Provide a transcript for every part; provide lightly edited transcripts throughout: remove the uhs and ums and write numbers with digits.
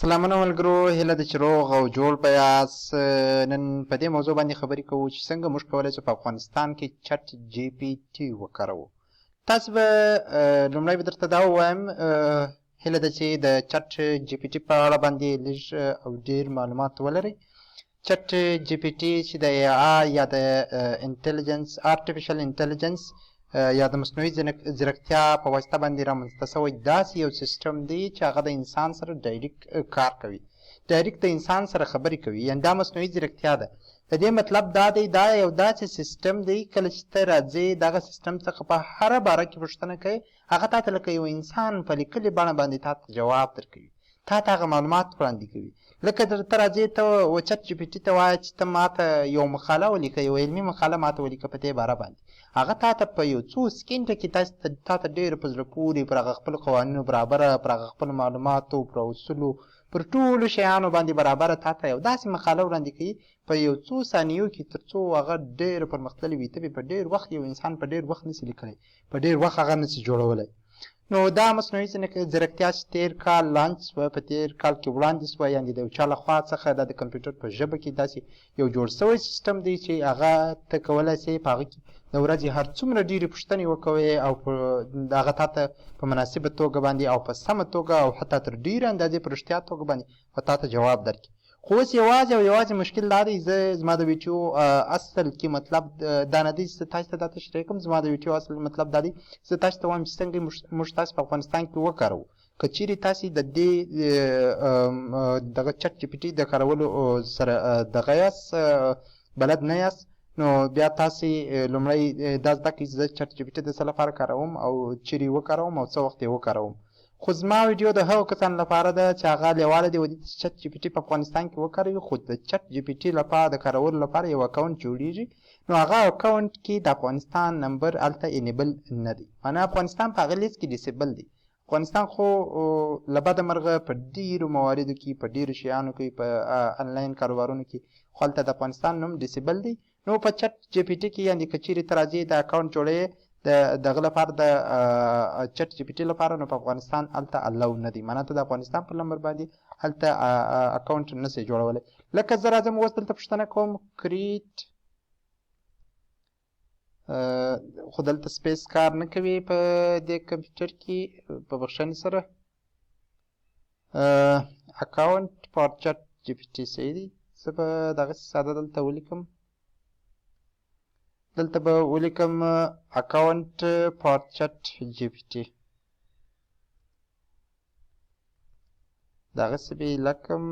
سلامونه ملګرو، هیله ده چې روغ او جوړ به یاست. نن په دې موضوع باندې خبرې کوو چې څنګه موږ کولی شو په افغانستان کې چټ جي پي ټي وکاروو. تاسو به لومړی به درته دا ووایم، هیله ده چې د چټ جي پي ټي په اړه باندې لږ او ډیر معلومات ولرئ. چټ جي پي ټي چې د ای آی یا د انټلیجنس، آرټیفیشل انټلیجنس یا د مصنوعي ځیرکتیا په واسطه باندې رامنځته شوی داسې یو سیستم دی چې هغه د انسان سره direct کار کوي، direct د انسان سره خبرې کوي، یعنی دا مصنوعي ځیرکتیا ده. د دې مطلب دا دی، دا یو داسې سیستم دی کله چې ته راځې دغه سیستم څخه په هره باره کې پوښتنه کوې، هغه تا ته لکه یو انسان په لیکلې بڼه باندې تا ته جواب درکوي، تا ته هغه معلومات وړاندې کوي. لکه ته راځې، ته و چټ جي پي ټي ته وایه چې ته ماته یو مقاله ولیکه، یو علمي مقاله ماته ولیکه په دې باره باندې، هغه تا ته په یو څو سکینډه کې تا ته ډېر په زړه پورې پر هغه خپلو قوانینو برابره، پر هغه خپلو معلوماتو، پر اصولو، پر ټولو شیانو باندې برابره تا ته یو داسې مقاله وړاندې کوي په یو څو ثانیو کې، تر څو هغه ډېر پرمختللی وي. ته په ډېر وخت یو انسان په ډېر وخت نسي لیکلی، په ډېر وخت هغه نسي جوړولی. نو دا مصنوعي ځیرکتیا چې تېر کال launch سوه، په تېر کال کې وړاندې سوه، یعنې د یو چا له خوا څخه دا د کمپیوټر په ژبه کې داسې یو جوړ سوی سیستم دی چې هغه ته کولی سې په هغه کې د ورځې هر څومره ډېرې پوښتنې وکوې او هغه تا ته په مناسبه توګه باندې او په سمه توګه او حتی تر ډېرې اندازې په رښتیا توګه باندې په تا ته جواب درکړي. خو اوس یوازې او یوازې مشکل دا دی، زه زما د ویډیو اصل کې مطلب دا نه دی چې زه تاسو ته دا تشریح کوم. زما د ویډیو اصل مطلب دا دی زه تاسو ته وایم چې څنګه موږ تاسو په افغانستان کې وکاروو. که چیرې تاسو د دې دغه چټ جي پي ټي د کارولو سره دغه یاست، بلد نه یاست، نو بیا تاسو لومړی دا زده کړئ چې زه چټ جي پي ټي د څه لپاره کاروم او چیرې وکاروم او څه وخت یې وکاروم. خو زما ویډیو د هغو کسانو لپاره ده چې هغه لیواله دي ودې چې چټ جي پي ټي په افغانستان کې وکاروي، خو د چټ جي پي ټي لپاره د کارولو لپاره یو اکاونټ جوړیږي، نو هغه اکاونټ کې د افغانستان نمبر هلته enable نه دی، معنی افغانستان په هغه لیست کې disable دی. افغانستان خو له بده مرغه په ډیرو مواردو کې، په ډیرو شیانو کې، په انلاین کاروبارونو کې خو هلته د افغانستان نوم disable دی. نو په چټ جي پي ټي کې یعنې که چیرې ته راځې د اکاونټ جوړوې د دغه لپاره، د چټ جي پي ټي لپاره، نو په افغانستان هلته allow نه دی، معنی ته د افغانستان په لمبر باندې هلته اکاونټ نه سې جوړولی. لکه زه راځم اوس دلته پوښتنه کوم create، خو دلته space کار نه کوي په دې کمپیوټر کې، په بخښنې سره. اکاونټ فار چټ جي پي ټي صحیح دی، زه به دغسې ساده دلته ولیکم، دلته به ولیکم اکاونټ فار چټ جي پي ټي، دغسې به یې لکم،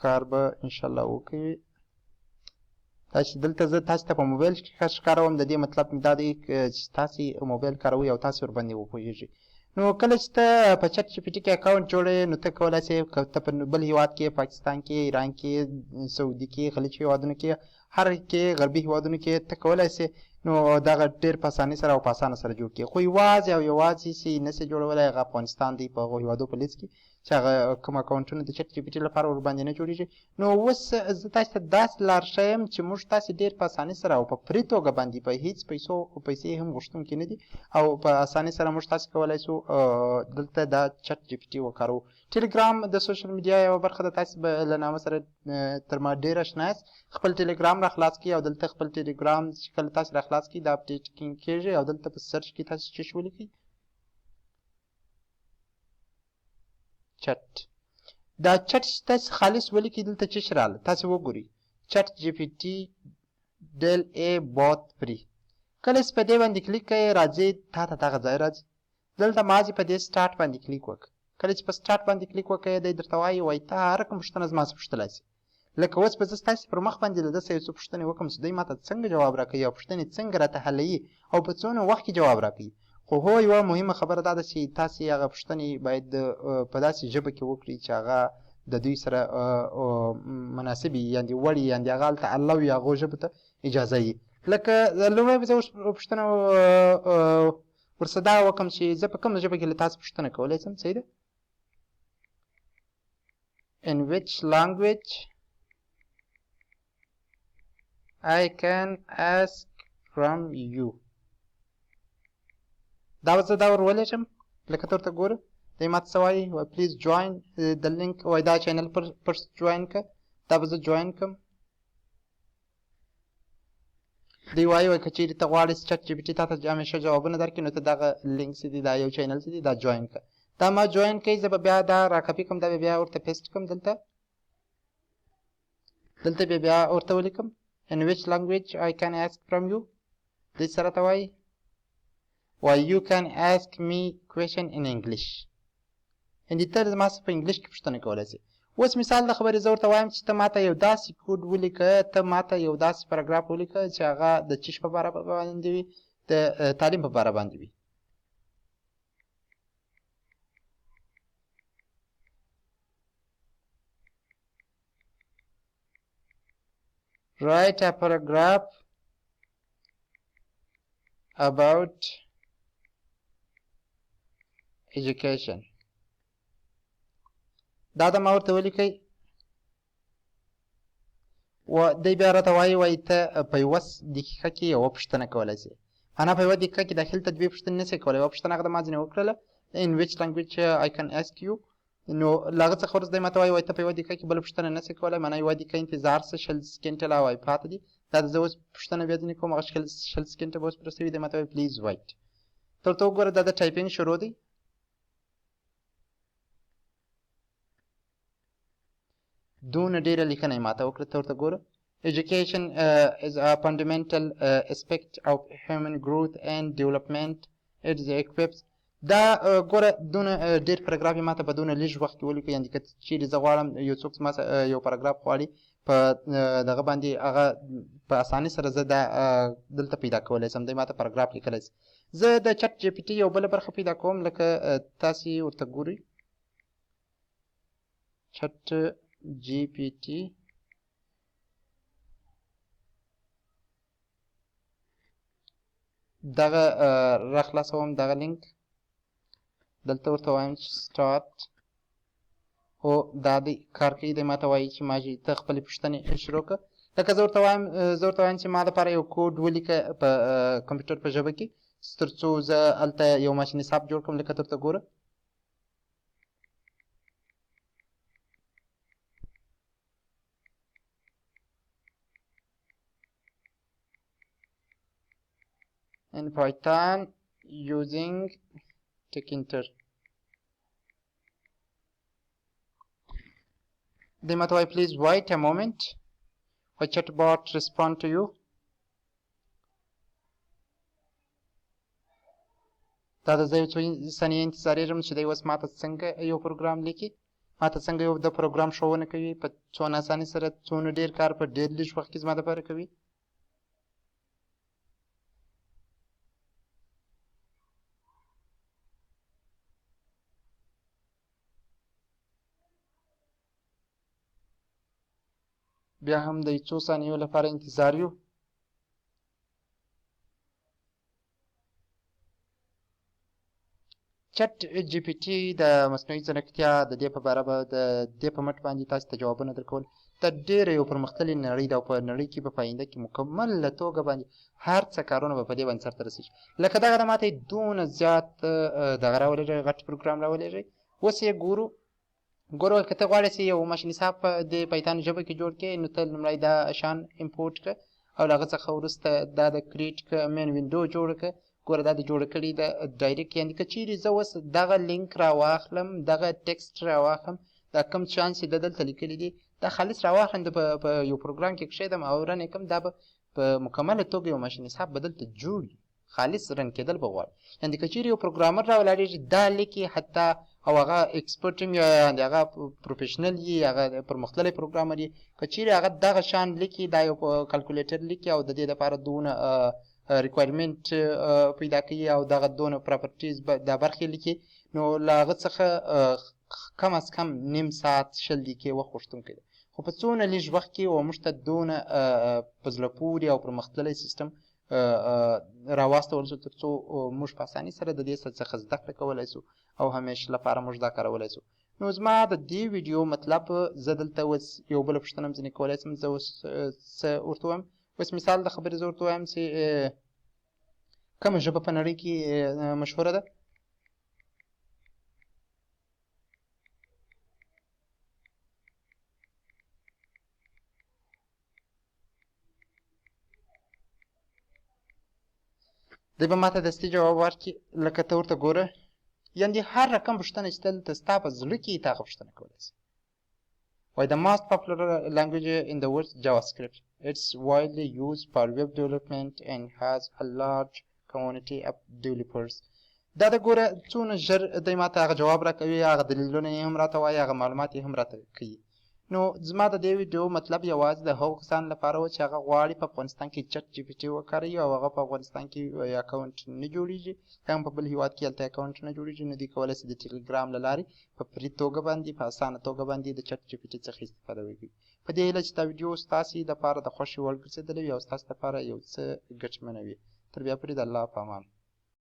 کار به انشاءالله وکوي. تاسې دلته زه تاسې ته په موبایل کې ښکاروم، د دې مطلب مې دا دی چې تاسې موبایل کاروئ او تاسې ورباندې وپوهېږئ. نو کله چې ته په چټ جي پي ټي کې اکاونټ جوړوې، نو ته کولی شې که ته په بل هیواد کې، پاکستان کې، ایران کې، سعودي کې، خلیج هیوادونو کې، هر کې غربي هیوادونو کې ته کولی شې، نو دغه ډېر په اسانۍ سره او په اسانه سره جوړ کړي. خو یوازې او یوازې چې نه شې جوړولی هغه افغانستان دی په هغو هیوادو په لیست کې چې هغه کوم اکاونټونه د چټ جي پي ټي لپاره ورباندې نه جوړېږي. نو اوس زه تاسو ته داسې لار ښیم چې موږ تاسې ډېر په اسانۍ سره او په free توګه باندې، په هیڅ پیسو، پیسې هم غوښتونکي نه دي، او په اسانۍ سره موږ تاسې کولی شو دلته دا چټ جي پي ټي وکاروو. ټلګرام د social media یوه برخه ده، تاسې به له نامه سره تر ما ډېر اشنا یاست. خپل ټلګرام را خلاص کړئ او دلته خپل ټلګرام چې کله تاسې را خلاص کړئ دا update کېږي او دلته په search کې تاسې څه شي ولیکئ، چټ، دا چټ چې تاسې خالص ولیکئ دلته څه شي راغله تاسې وګورئ، چټ جي پي ټي ډیل ای بوت free. کله چې په دې باندې کلیک کوئ راځي تا ته دغه ځای راځي، دلته مازې په دې start باندې کلیک وکړه. کله چې په start باندې کلیک وکړئ دی درته وایي، وایي ته هر کوم پوښتنه زما څخه پوښتلی شې. لکه اوس به زه ستاسې پر مخ باندې له ده څخه یو څو پوښتنې وکړم چې دوی ماته څنګه جواب راکوي او پوښتنې څنګه راته حلوي او په څونه وخت کې جواب راکوي. خو هو یوه مهمه خبره دا ده چې تاسې هغه پوښتنې باید په داسې ژبه کې وکړئ چې هغه د دوی سره مناسب وي، یعنې وړ وي، یعنې هغه هلته allow وي، هغو ژبو ته اجازه وي. لکه لومړی به زه اوس پوښتنه ورڅخه دا وکړم چې زه په کومه ژبه کې له تاسو پوښتنه کولی شم، صحیح ده؟ In which language I can ask from you. دا به زه دا ور ولیږم، لکه ته ورته ګوره د دی ماته څه وایي؟ وایي please join the link، وایي دا channel پر join که، دا به زه join کم. دی وایي وایي که چیرې ته غواړې چې ChatGPT تا ته همیشه جوابونه درکړي نو ته دغه لینک چې دی دا یو channel چې دی دا join که. دا ما join کوي، زه به بیا دا راکاپي کوم، دا به بیا ورته paste کوم، دلته به بیا ورته ولیکم in which language I can ask from you. دې سره ته وایي وایي you can ask me question in English، یعنې ته زما څخه په انګلیش کې پوښتنه کولی شې. اوس مثال د خبرې زه ورته وایم چې ته ماته یو داسې کوډ ولیکه، ته ماته یو داسې پاراګراف ولیکه چې هغه د چیش په باره باندې وي، د تعلیم په باره باندې وي. Write a paragraph about education. دا د ما ورته ولیکئ. و دی بیا راته وایي وایي ته په یوه دقیقه کې یوه پوښتنه کولی شې. انا په یوه دقیقه کې داخل ته دوې پوښتنې نه شې کولی. یوه پوښتنه هغه د ما ځینې وکړله in which language I can ask you، نو له هغه څخه وروسته دی ماته وایي وایي ته په یوه دقیقه کې بله پوښتنه نه شې کولی، معنا یوه دقیقه انتظار څه 20 سیکنډه لا وایي پاتې دي. دا زه اوس پوښتنه بیا ځینې کوم، هغه 20 سیکنډه به اوس پوره سوي. دی ماته وایي please wait. ته ورته وګوره دا د typing شروع دی. دونه ډېره لیکنه یې ماته وکړه، ته ورته ګوره. Education is a fundamental aspect of human growth and development. It equips. دا ګوره دونه ډېر پاراګراف یې ماته په دونه لږ وخت کې ولیکه، یعنې که چیرې زه غواړم یو څوک زما یو پاراګراف غواړي په دغه باندې هغه په اسانۍ سره زه دا دلته پیدا کولی شم، دی ماته پاراګراف لیکلی شي. زه د ChatGPT یو بله برخه پیدا کوم، لکه تاسې ورته ګورئ ChatGPT. دغه راخلاصوم دغه لینک، دلته ورته وایم چې start. هو دا دی کار کوي. دی ماته وایي چې ما ته خپلې پوښتنې شروع کړه. لکه زه ورته وایم چې ما دپاره یو کوډ ولیکه په کمپیوټر په ژبه کې تر څو زه هلته یو ماشین حساب جوړ کړم. لکه ته ورته ګوره in Python using tkinter. دی ماته وایي please wait a moment a chatbot respond to you. دا د زه یو څو ثانیې انتظارېږم چې دی اوس ماته څنګه یو پروګرام لیکي، ماته څنګه یو د پروګرام ښوونه کوي، په څونه اسانۍ سره څونه ډېر کار په ډېر لږ وخت کې زما دپاره کوي. بیا هم د څو ثانیو لپاره انتظار یو. ChatGPT د مصنوعي ځیرکتیا د دې په باره به د دې په مټ باندې تاسو ته جوابونه درکول دا ډېره یو پرمختللې نړۍ ده او په نړۍ کې به په آینده کې مکمله توګه باندې هر څه کارونه به په دې باندې سرته رسېږي. لکه دغه د ماته یې دونه زیات دغه راولېږی، غټ پروګرام راولېږی. اوس یې ګورو ګوره که ته غواړې چې یو ماشین حساب په د پایتان ژبه کې جوړ کړې نو ته لومړی دا شان import کړه او له هغه څخه وروسته دا د create که main window جوړ کړه. ګوره دا د جوړه کړې ده direct، یعنې که چیرې زه اوس دغه لینک راواخلم، دغه text راواخلم، دا کوم شان چې ده دلته لیکلي دي دا خالص راواخلم، د په یو پروګرام کې کښېږدم او run یې کړم، دا به په مکمله توګه یو ماشین حساب به دلته جوړ وي، خالص run کېدل به غواړي. یعنې که چیرې یو programmer راولاړېږي دا لیکي حتی او هغه expert هم یا هغه professional یي، هغه پرمختللی programmer یي، که چیرې هغه دغه شان لیکي، دا یو calculator لیکي او د دې دپاره دونه requirement پیدا کوي او دغه دونه properties دا برخې لیکي، نو له هغه څخه کم از کم نیم ساعت 20 دقیقې وخت غوښتونکی دی. خو په څونه لږ وخت کې و موږ ته دونه په زړه پورې او پرمختللی سیستم راواستول شو تر څو موږ په اسانۍ سره د دې څخه زده کړه کولی شو او همیش لپاره موږ دا کارولی شو. نو زما د دې ویډیو مطلب زه دلته اوس یو بله پوښتنه هم ځینې کولی شم. زه اوس څه ورته وایم، اوس مثال د خبرې زه ورته وایم چې کومه ژبه په نړۍ کې مشهوره ده. دی به ماته دستي جواب ورکړي. لکه ته ورته ګوره، یعنې هر رقم پوښتنه چې دلته ستا په زړه کې ته هغه پوښتنه کولی شي. وایي the most popular language in the world, JavaScript. It's widely used for web development and has a large community of developers. دا د ګوره څونه ژر دی ماته هغه جواب راکوي، هغه دلیلونه یې هم راته وایي، هغه معلومات یې هم راته کوي. نو زما د دې ویډیو مطلب یوازې د هغو کسانو لپاره و چې هغه غواړي په افغانستان کې چټ جي پي ټي وکاروي او هغه په افغانستان کې اکاونټ نه جوړیږي، یا هم په بل هیواد کې هلته اکاونټ نه جوړیږي، نو دوی کولی شي د ټیلیګرام له لارې په free توګه باندې، په اسانه توګه باندې د چټ جي پي ټي څخه استفاده وکړي. په دې هیله چې دا ویډیو ستاسې لپاره د خوښې وړ ګرځېدلې وي او ستاسې لپاره یو څه ګټمنه وي. تر بیا پورې د الله په امان.